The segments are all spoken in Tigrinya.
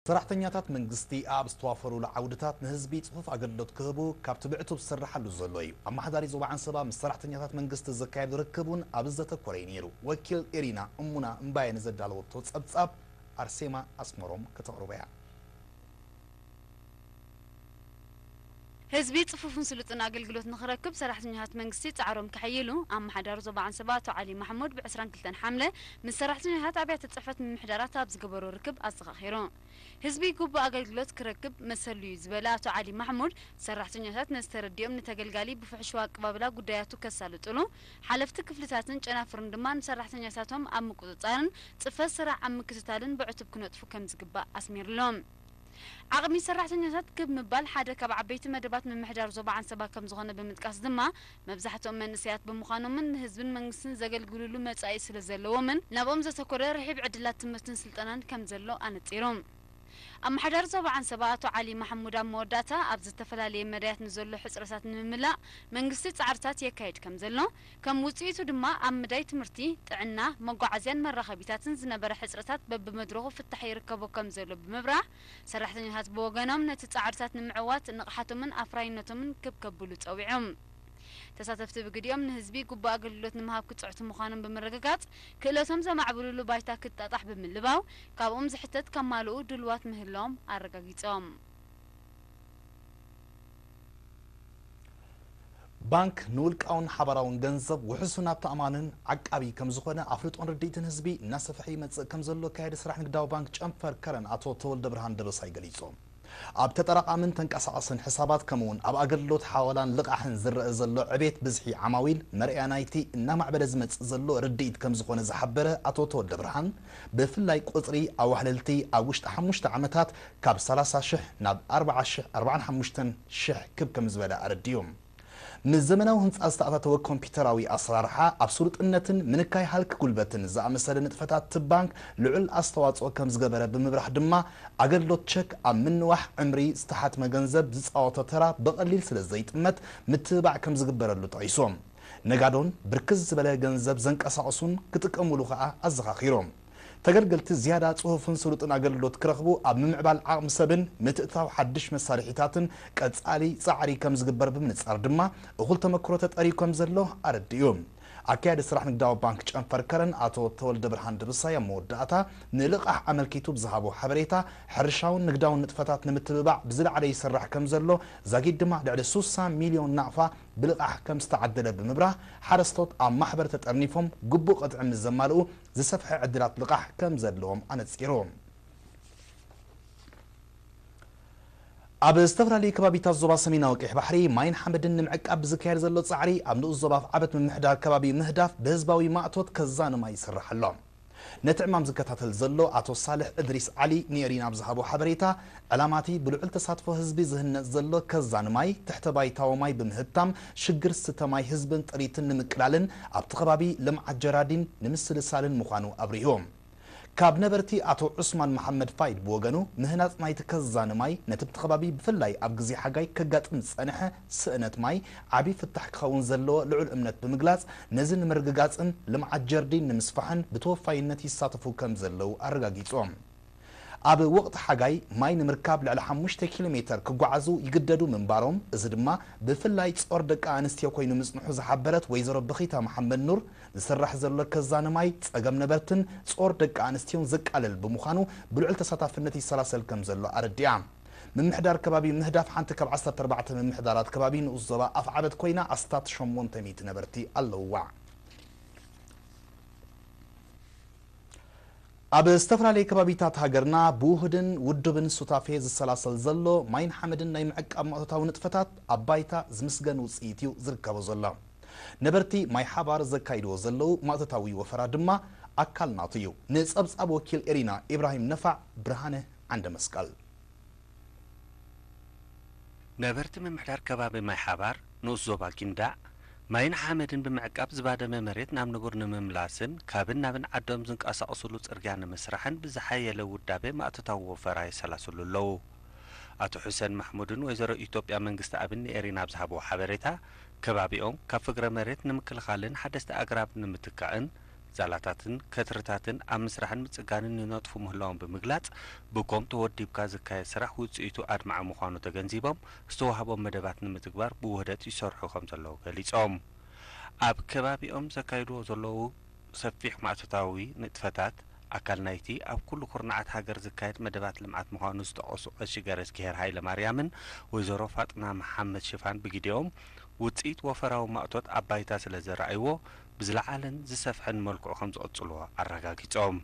ሰራሕተኛታት መንግስቲ ኣብ ዝተዋፈሩሉ ዓውድታት ንህዝቢ ጽፉፍ ኣገልግሎት ክህቡ ካብቲ ብዕቱብ ዝስርሓሉ ዘሎ እዩ። ኣመሓዳሪ ዞባ ዓንሰባ ምስ ሰራሕተኛታት መንግስቲ ዘካየዶ ርክብ እውን ኣብዚ ዘተኮረ እዩ ነይሩ። ወኪል ኤሪና እሙና እምባየ ንዘዳለወቶ ጸብጻብ ኣርሴማ ኣስመሮም ከተቕርቦ እያ። ህዝቢ ጽፉፍን ስሉጥን ኣገልግሎት ንኽረክብ ሰራሕተኛታት መንግስቲ ጻዕሮም ከሐይሉ ኣመሓዳሪ ዞባ ዓንሰባ ኣቶ ዓሊ ማሕሙድ ብ ዕስራን ክልተን ሓምለ ምስ ሰራሕተኛታት ኣብያተ ጽሕፈት ምምሕዳራት ኣብ ዝገበሮ ርክብ ኣዘኻኺሩ። ህዝቢ ግቡእ ኣገልግሎት ክረክብ መሰሉ እዩ ዝበለ ኣቶ ዓሊ ማሕሙድ፣ ሰራሕተኛታት ነዚ ተረዲኦም ንተገልጋሊ ብፍሕሽዊ ኣቀባብላ ጉዳያቱ ከሳልጡሉ፣ ሓለፍቲ ክፍልታትን ጨናፍርን ድማ ንሰራሕተኛታቶም ኣብ ምቁጽጻርን ጽፈት ስራሕ ኣብ ምክትታልን ብዕቱብ ክነጥፉ ከምዝግባእ ኣስሚርሎም። ዓቕሚ ሰራሕተኛታት ክብ ምባል ሓደ ካብ ዓበይቲ መደባት ምምሕዳር ዞባ ዓንሰባ ከምዝኾነ ብምጥቃስ ድማ፣ መብዛሕትኦም መንእሰያት ብምዃኖምን ንህዝብን መንግስትን ዘገልግሉሉ መጻኢ ስለዘለዎምን ናብኦም ዘተኮረ ርሒብ ዕድላት ትምህርትን ስልጠናን ከምዘሎ ኣነጺሮም። ኣመሓዳሪ ዞባ ዓንሰባ ኣቶ ዓሊ ማሕሙድ ኣብ መወዳእታ፣ ኣብ ዝተፈላለየ መዳያት ንዘሎ ሕጽረታት ንምምላእ መንግስቲ ጻዕርታት የካይድ ከምዘሎ፣ ከም ውጽኢቱ ድማ ኣብ መዳይ ትምህርቲ፣ ጥዕና፣ መጓዓዝያን መራኸቢታትን ዝነበረ ሕጽረታት በብመድረኹ ፍታሕ ይርከቦ ከምዘሎ ብምብራህ፣ ሰራሕተኛታት ብወገኖም ነቲ ጻዕርታት ንምዕዋት ንቕሓቶምን ኣፍራይነቶምን ክብ ከብሉ ጸዊዖም። ተሳተፍቲ ብግዲኦም ንህዝቢ ግቡእ ኣገልግሎት ንምሃብ ክጽዕቱ ምዃኖም ብምርግጋጽ፣ ክእለቶም ዘማዕብሉሉ ባይታ ክጣጣሕ ብምልባው፣ ካብኦም ዝሕተት ከማልኡ ድልዋት ምህላዎም ኣረጋጊጾም። ባንክ ንውልቃውን ሓባራውን ገንዘብ ውሕሱን ሃብቲ ኣማንን ዓቃቢ ከምዝኾነ ኣፍልጦን ርድኢትን ህዝቢ እናሰፍሐ ይመጽእ ከምዘሎ ኣካያዲ ስራሕ ንግዳዊ ባንክ ጨንፈር ከረን ኣቶ ተወልደ ብርሃን ደበሳይ ገሊጾም። ኣብ ተጠራቓምን ተንቀሳቐስን ሕሳባት ከምኡውን ኣብ ኣገልግሎት ሓዋላን ልቓሕን ዝረአ ዘሎ ዕቤት ብዝሒ ዓማዊል መርኣያ ናይቲ እናማዕበለ ዝመጽእ ዘሎ ርድኢት ከምዝኾነ ዝሓበረ ኣቶ ተወልደ ብርሃን፣ ብፍላይ ቁጽሪ ኣዋህለልቲ ኣብ ውሽጢ ሓሙሽተ ዓመታት ካብ ሰላሳ ሽሕ ናብ ኣርብዓ ሽሕ፣ ኣርብዓን ሓሙሽተን ሽሕ ክብ ከምዝበለ ኣረዲኡ። ምስ ዘመናዊ ህንጻ ዝተኣታተወ ኮምፒተራዊ ኣሰራርሓ ኣብ ስሉጥነትን ምንካይ ሃልኪ ጉልበትን ዝኣመሰለ ንጥፈታት እቲ ባንክ ልዑል ኣስተዋጽኦ ከምዝገበረ ብምብራህ ድማ፣ ኣገልግሎት ቸክ ኣብ ምንዋሕ ዕምሪ ዝተሓትመ ገንዘብ ዝጻወቶ ተራ ብቐሊል ስለዘይጥመት ምትብባዕ ከምዝግበረሉ ጠቒሶም። ነጋዶን ብርክት ዝበለ ገንዘብ ዘንቀሳቕሱን ክጥቀሙሉ ከኣ ኣዘኻኺሮም። ተገልገልቲ ዝያዳ ጽፉፍን ስሉጥን ኣገልግሎት ክረኽቡ ኣብ ምምዕባል ዓቕሚ ሰብን ምትእትታው ሓድሽ መሳርሒታትን ቀጻሊ ጻዕሪ ከምዝግበር ብምንጻር ድማ እኹል ተመክሮ ተጠርዩ ከምዘሎ ኣረዲኡ። ኣካያዲ ስራሕ ንግዳዊ ባንክ ጨንፈር ከረን ኣቶ ተወልደ ብርሃን ደበሳይ ኣብ መወዳእታ ንልቓሕ ኣመልኪቱ ብዝሃቦ ሓበሬታ፣ ሕርሻውን ንግዳውን ንጥፈታት ንምትብባዕ ብዝለዓለ ይስራሕ ከምዘሎ ዛጊድ ድማ ልዕሊ ስሳ ሚልዮን ናቕፋ ብልቓሕ ከምዝተዓደለ ብምብራህ፣ ሓረስቶት ኣብ ማሕበር ተጠርኒፎም ግቡእ ቅጥዒ ምስ ዘማልኡ ዝሰፍሐ ዕድላት ልቓሕ ከምዘለዎም ኣነጺሩ። ኣብ ዝተፈላለዩ ከባቢታት ዞባ ሰሜናዊ ቀይሕ ባሕሪ ማይን ሓመድን ንምዕቃብ ብዝካየድ ዘሎ ጻዕሪ ኣብ ንኡስ ዞባ ኣፍዓበት ምምሕዳር ከባቢ ምህዳፍ ብህዝባዊ ማእቶት ከዛኒ ማይ ይስራሕ ኣሎ። ነቲ ዕማም ዝከታተል ዘሎ ኣቶ ሳልሕ እድሪስ ዓሊ ንኤሪና ኣብ ዝሃቦ ሓበሬታ፣ ዕላማቲ ብልዑል ተሳትፎ ህዝቢ ዝህነጽ ዘሎ ከዛኒ ማይ ትሕተ ባይታዊ ማይ ብምህብታም ሽግር ስተ ማይ ህዝብን ጥሪትን ንምቅላልን ኣብቲ ከባቢ ልምዓት ጀራዲን ንምስልሳልን ምዃኑ ኣብሪሁ። ካብ ነበርቲ ኣቶ ዑስማን መሓመድ ፋይድ ብወገኑ፣ ምህናጽ ናይቲ ከዛኒ ማይ ነቲ ኣብቲ ከባቢ ብፍላይ ኣብ ግዜ ሓጋይ ከጋጥም ዝጸንሐ ስእነት ማይ ዓቢ ፍታሕ ክኸውን ዘለዎ ልዑል እምነት ብምግላጽ፣ ነዚ ንምርግጋጽን ልምዓት ጀርዲን ንምስፋሕን ብተወፋይነት ይሳተፉ ከም ዘለዉ ኣረጋጊጾም። ኣብ ወቕቲ ሓጋይ ማይ ንምርካብ ልዕሊ ሓሙሽተ ኪሎ ሜተር ክጓዓዙ ይግደዱ ምንባሮም፣ እዚ ድማ ብፍላይ ጾር ደቂ ኣንስትዮ ኮይኑ ምጽንሑ ዝሓበረት ወይዘሮ በኺታ መሓመድ ኑር፣ ዝስራሕ ዘሎ ከዛኒ ማይ ጸገም ነበርትን ጾር ደቂ ኣንስትዮን ዘቃልል ብምዃኑ ብልዑል ተሳታፍነት ይሰላሰል ከም ዘሎ ኣረዲኣ። ምምሕዳር ከባቢ ምህዳፍ ሓንቲ ካብ ዓሰርተ ኣርባዕተ ምምሕዳራት ከባቢ ንኡስ ዞባ ኣፍዓበት ኮይና ኣስታት ሸሞንተ ሚእቲ ነበርቲ ኣለውዋ። ኣብ ዝተፈላለዩ ከባቢታት ሃገርና ብውሁድን ውዱብን ሱታፌ ዝሰላሰል ዘሎ ማይን ሓመድን ናይ ምዕቃብ ማእቶታዊ ንጥፈታት ኣብ ባይታ ዝምስገን ውጽኢት እዩ ዝርከቦ ዘሎ። ነበርቲ ማይ ሓባር ዘካይድዎ ዘለዉ ማእቶታዊ ወፈራ ድማ ኣካል ናቱ እዩ። ንጸብጻብ ወኪል ኤሪና ኢብራሂም ነፋዕ፣ ብርሃነ ዓንደ መስቀል። ነበርቲ ምምሕዳር ከባቢ ማይ ሓባር ንኡስ ዞባ ጊንዳዕ፣ ማይን ሓመድን ብምዕቃብ ዝባደመ መሬት ናብ ንቡር ንምምላስን ካብን ናብን ዓዶም ዝንቀሳቐስሉ ጽርግያ ንምስራሕን ብዝሓየለ ውዳበ ማእቶታዊ ወፈራ የሰላስሉ ኣለዉ። ኣቶ ሑሰን ማሕሙድን ወይዘሮ ኢትዮጵያ መንግስቲ ኣብን ንኤሪና ኣብ ዝሃብዎ ሓበሬታ፣ ከባቢኦም ካብ ፍግረ መሬት ንምክልኻልን ሓደስቲ ኣግራብ ንምትካእን ዛላታትን ከትርታትን ኣብ ምስራሕን ምጽጋንን ይነጥፉ ምህላዎም ብምግላጽ፣ ብኮም ተወዲብካ ዝካየድ ስራሕ ውጽኢቱ ኣድማዒ ምዃኑ ተገንዚቦም፣ ዝተዋህቦም መደባት ንምትግባር ብውህደት ይሰርሑ ከም ዘለዉ ገሊጾም። ኣብ ከባቢኦም ዘካይድዎ ዘለዉ ሰፊሕ ማእቶታዊ ንጥፈታት፣ ኣካል ናይቲ ኣብ ኩሉ ኩርናዓት ሃገር ዝካየድ መደባት ልምዓት ምዃኑ ዝጠቐሱ ቀሺ ገረዝግሄር ሃይለማርያምን ወይዘሮ ፋጥና መሓመድ ሽፋን ብግዲኦም፣ ውጽኢት ወፈራዊ ማእቶት ኣብ ባይታ ስለ ዘርኣይዎ፣ ብዝለዓለን ዝሰፍሐን መልክዑ ከም ዝቕጽልዎ ኣረጋጊጾም።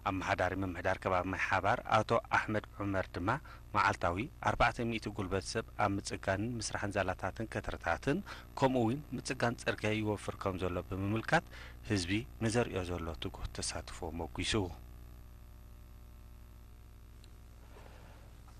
ኣመሓዳሪ ምምሕዳር ከባቢ ማይ ሓባር ኣቶ ኣሕመድ ዑመር ድማ፣ መዓልታዊ ኣርባዕተ ሚእቲ ጉልበት ሰብ ኣብ ምጽጋንን ምስራሕን ዛላታትን ከትርታትን፣ ከምኡ እውን ምጽጋን ጽርግያ ይወፍር ከም ዘሎ ብምምልካት፣ ህዝቢ ንዘርእዮ ዘሎ ትጉህ ተሳትፎ ሞጒሱ።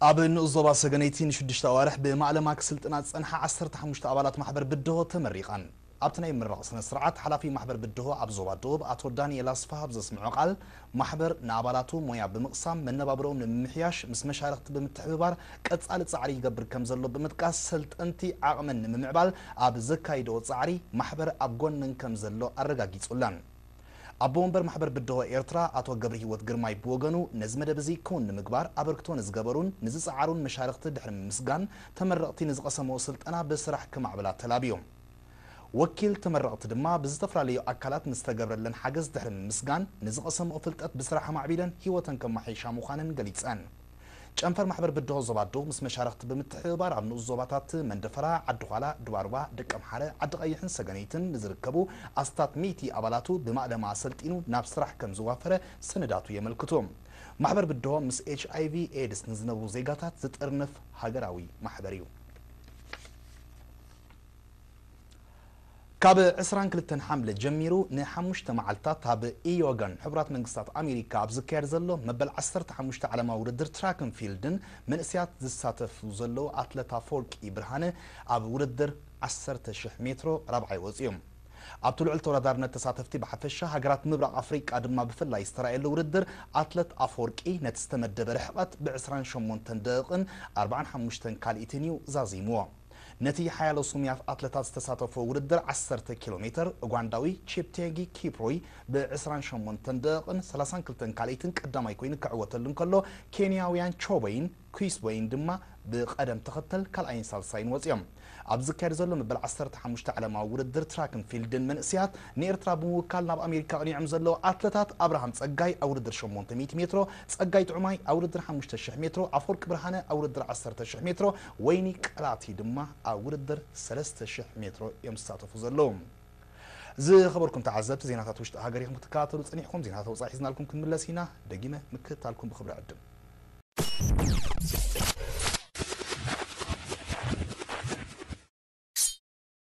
ኣብ ንኡስ ዞባ ሰገነይቲ ንሽዱሽተ ኣዋርሕ ብማእለማ ክስልጥና ዝጸንሓ ዓሰርተ ሓሙሽተ ኣባላት ማሕበር ብድሆ ተመሪቐን። ኣብቲ ናይ ምርቓ ስነ ስርዓት፣ ሓላፊ ማሕበር ብድሆ ኣብ ዞባ ደቡብ ኣቶ ዳንኤል ኣስፋሃ ኣብ ዘስምዖ ቃል፣ ማሕበር ንኣባላቱ ሞያ ብምቕሳም መነባብሮኦም ንምምሕያሽ ምስ መሻርኽቲ ብምትሕብባር ቀጻሊ ጻዕሪ ይገብር ከም ዘሎ ብምጥቃስ፣ ሰልጠንቲ ዓቕመን ንምምዕባል ኣብ ዘካይድኦ ጻዕሪ ማሕበር ኣብ ጎነን ከም ዘሎ ኣረጋጊጹለን። ኣቦ ወንበር ማሕበር ብድሆ ኤርትራ ኣቶ ገብረሂወት ግርማይ ብወገኑ፣ ነዚ መደብ እዚ ክውን ንምግባር ኣበርክቶ ንዝገበሩን ንዝጸዓሩን መሻርኽቲ ድሕሪ ምምስጋን፣ ተመረቕቲ ንዝቐሰምዎ ስልጠና ብስራሕ ክማዕብላ ተላብዩ። ወኪል ተመረቕቲ ድማ ብዝተፈላለዩ ኣካላት ንዝተገብረለን ሓገዝ ድሕሪ ምምስጋን፣ ንዝቐሰምኦ ፍልጠት ብስራሕ ኣማዕቢለን ህይወተን ከማሓይሻ ምዃነን ገሊጸን። ጨንፈር ማሕበር ብድሆ ዞባ ደቡብ ምስ መሻርኽቲ ብምትሕብባር ኣብ ንኡስ ዞባታት መንደፈራ፣ ዓዲ ዃላ፣ ዱባርባ፣ ደቀምሓረ፣ ዓዲ ቀይሕን ሰገነይትን ንዝርከቡ ኣስታት ሚእቲ ኣባላቱ ብማእለማ ኣሰልጢኑ ናብ ስራሕ ከም ዝዋፈረ ሰነዳቱ የመልክቱ። ማሕበር ብድሆ ምስ ኤች ኣይ ቪ ኤድስ ንዝነብሩ ዜጋታት ዝጥርንፍ ሃገራዊ ማሕበር እዩ። ካብ ዕስራን ክልተን ሓምለ ጀሚሩ ንሓሙሽተ መዓልታት ኣብ ኢዮጋን ሕቡራት መንግስታት ኣሜሪካ ኣብ ዝካየድ ዘሎ መበል ዓሰርተ ሓሙሽተ ዓለማዊ ውድድር ትራክን ፊልድን መንእሰያት ዝሳተፉ ዘለዉ ኣትለት ኣፈወርቂ ብርሃነ ኣብ ውድድር ዓሰርተ ሽሕ ሜትሮ ራብዓይ ወፂኡ። ኣብቲ ልዑል ተወዳዳርነት ተሳተፍቲ ብሓፈሻ ሃገራት ምብራቕ ኣፍሪቃ ድማ ብፍላይ ዝተራእየሉ ውድድር ኣትለት ኣፈወርቂ ነቲ ዝተመደበ ርሕቐት ብ ዕስራን ሸሞንተን ደቂቕን ኣርባዓን ሓሙሽተን ካልኢትን እዩ ዛዚምዎ። ነቲ ሓያሎ ስሙያት ኣትለታት ዝተሳተፎ ውድድር ዓሰርተ ኪሎ ሜትር፣ ኡጋንዳዊ ቺፕቴንጊ ኪፕሮይ ብ ዕስራን ሸሞንተን ደቂቕን ሰላሳን ክልተን ካልኢትን ቀዳማይ ኮይኑ ክዕወተሉ እንከሎ፣ ኬንያውያን ቾበይን ኩስቦይን ድማ ብቐደም ተኸተል ካልኣይን ሳልሳይን ወጺኦም። ኣብ ዝካየድ ዘሎ መበል ዓሰርተ ሓሙሽተ ዓለማዊ ውድድር ትራክን ፊልድን መንእሰያት ንኤርትራ ብምውካል ናብ ኣሜሪካ ኣቕኒዖም ዘለዉ ኣትለታት ኣብርሃም ጸጋይ ኣብ ውድድር ሸሞንተ ሚእቲ ሜትሮ፣ ጸጋይ ጥዑማይ ኣብ ውድድር ሓሙሽተ ሽሕ ሜትሮ፣ ኣፈወርቂ ብርሃነ ኣብ ውድድር ዓሰርተ ሽሕ ሜትሮ፣ ወይኒ ቀላቲ ድማ ኣብ ውድድር ሰለስተ ሽሕ ሜትሮ እዮም ዝሳተፉ ዘለዉ። ዝኸበርኩም ተዓዘብቲ፣ ዜናታት ውሽጢ ሃገር ኢኹም ክትከታተሉ ጸኒሕኩም። ዜናታት ወጻኢ ሒዝናልኩም ክንምለስ ኢና። ደጊመ ምክትታልኩም ብኽብሪ ዕድም።